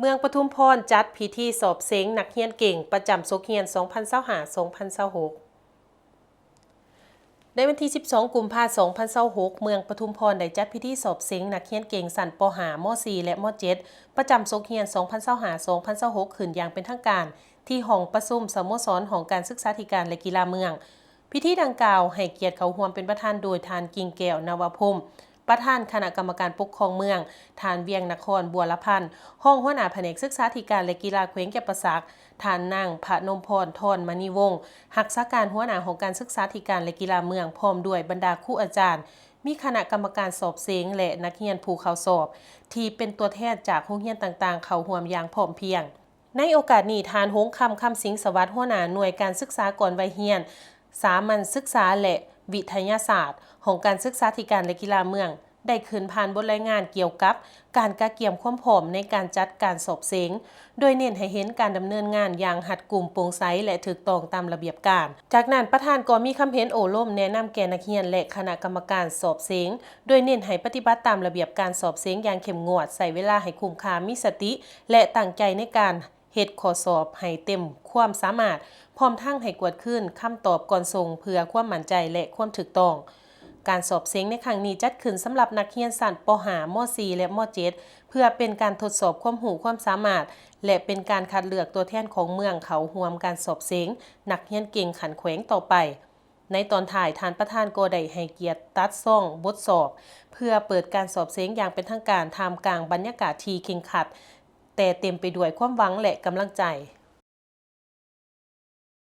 ເມືອງປະທຸມພອນຈັດພິທີສອບເສັງນັກຮຽນເກັ່ງປະຈຳສົກຮຽນສອງພັນຊາວຫ້າ ສອງພັນຊາວຫົກ. ໃນວັນທີສິບສອງ ກຸມພາ ສອງພັນຊາວຫົກ ເມືອງປະທຸມພອນໄດ້ຈັດພິທີສອບເສັງນັກຮຽນເກັ່ງຊັ້ນ ປໍຫ້າ ມໍສີ່ ແລະ ມໍເຈັດ ປະຈຳສົກຮຽນສອງພັນຊາວຫ້າ ສອງພັນຊາວຫົກ ຂຶ້ນຢ່າງເປັນທາງການ ທີ່ຫ້ອງປະຊຸມສະໂມສອນຫ້ອງການສຶກສາທິການ ແລະ ກິລາເມືອງ. ພິທີດັ່ງກ່າວໃຫ້ກຽດເຂົ້າຮ່ວມເປັນປະທານໂດຍ ທ່ານ ກິ່ງແກ້ວ ນະວະພົມ ປະທານຄະນະກຳມະການປົກຄອງເມືອງ, ທ່ານ ວຽງນະຄອນ ບົວລະພັນ ຮອງຫົວໜ້າພະແນກສຶກສາທິການ ແລະ ກິລາແຂວງຈຳປາສັກ, ທ່ານ ນາງ ພະນົມພອນ ທອນມະນີວົງ ຮັກສາການຫົວໜ້າຫ້ອງການສຶກສາທິການ ແລະ ກິລາເມືອງ ພ້ອມດ້ວຍບັນດາຄູອາຈານ, ມີຄະນະກຳມະການສອບເສັງ ແລະ ນັກຮຽນຜູ້ເຂົ້າສອບ ທີ່ເປັນຕົວແທນຈາກໂຮງຮຽນຕ່າງໆ ເຂົ້າຮ່ວມຢ່າງພ້ອມພຽງ. ໃນໂອກາດນີ້, ທ່ານ ຫົງຄຳ ຄຳສິງສະຫວັດ ຫົວໜ້າໜ່ວຍການສຶກສາກ່ອນໄວຮຽນ, ສາມັນສຶກສາ ແລະ ວິທະຍາສາດ ຫ້ອງການສຶກສາທິການ ແລະ ກິລາເມືອງ ໄດ້ຂຶ້ນຜ່ານບົດລາຍງານກ່ຽວກັບການກະກຽມຄວາມພ້ອມໃນການຈັດການສອບເສັງ, ໂດຍເນັ້ນໃຫ້ເຫັນການດຳເນີນງານຢ່າງຮັດກຸມ, ໂປ່ງໃສ ແລະ ຖືກຕ້ອງຕາມລະບຽບການ. ຈາກນັ້ນ, ປະທານກໍມີຄຳເຫັນໂອ້ລົມແນະນຳແກ່ນັກຮຽນ ແລະ ຄະນະກຳມະການສອບເສັງ, ໂດຍເນັ້ນໃຫ້ປະຕິບັດຕາມລະບຽບການສອບເສັງຢ່າງເຂັ້ມງວດ, ໃຊ້ເວລາໃຫ້ຄຸ້ມຄ່າ, ມີສະຕິ ແລະ ຕັ້ງໃຈໃນການ ເຮັດຂໍ້ສອບໃຫ້ເຕັມຄວາມສາມາດ, ພ້ອມທັງໃຫ້ກວດຄືນຄຳຕອບກ່ອນສົ່ງເພື່ອຄວາມໝັ້ນໃຈ ແລະ ຄວາມຖືກຕ້ອງ. ການສອບເສັງໃນຄັ້ງນີ້ຈັດຂຶ້ນສຳລັບນັກຮຽນຊັ້ນ ປໍຫ້າ ມໍສີ່ ແລະ ມໍເຈັດ ເພື່ອເປັນການທົດສອບຄວາມຮູ້ຄວາມສາມາດ ແລະ ເປັນການຄັດເລືອກຕົວແທນຂອງເມືອງເຂົ້າຮ່ວມການສອບເສັງນັກຮຽນເກັ່ງຂັ້ນແຂວງຕໍ່ໄປ. ໃນຕອນທ້າຍ, ທ່ານປະທານກໍໄດ້ໃຫ້ກຽດຕັດຊອງບົດສອບ ເພື່ອເປີດການສອບເສັງຢ່າງເປັນທາງການ ທ່າມກາງບັນຍາກາດທີ່ເຄັ່ງຄັດ ແຕ່ເຕັມໄປດ້ວຍຄວາມຫວັງ ແລະ ກຳລັງໃຈ.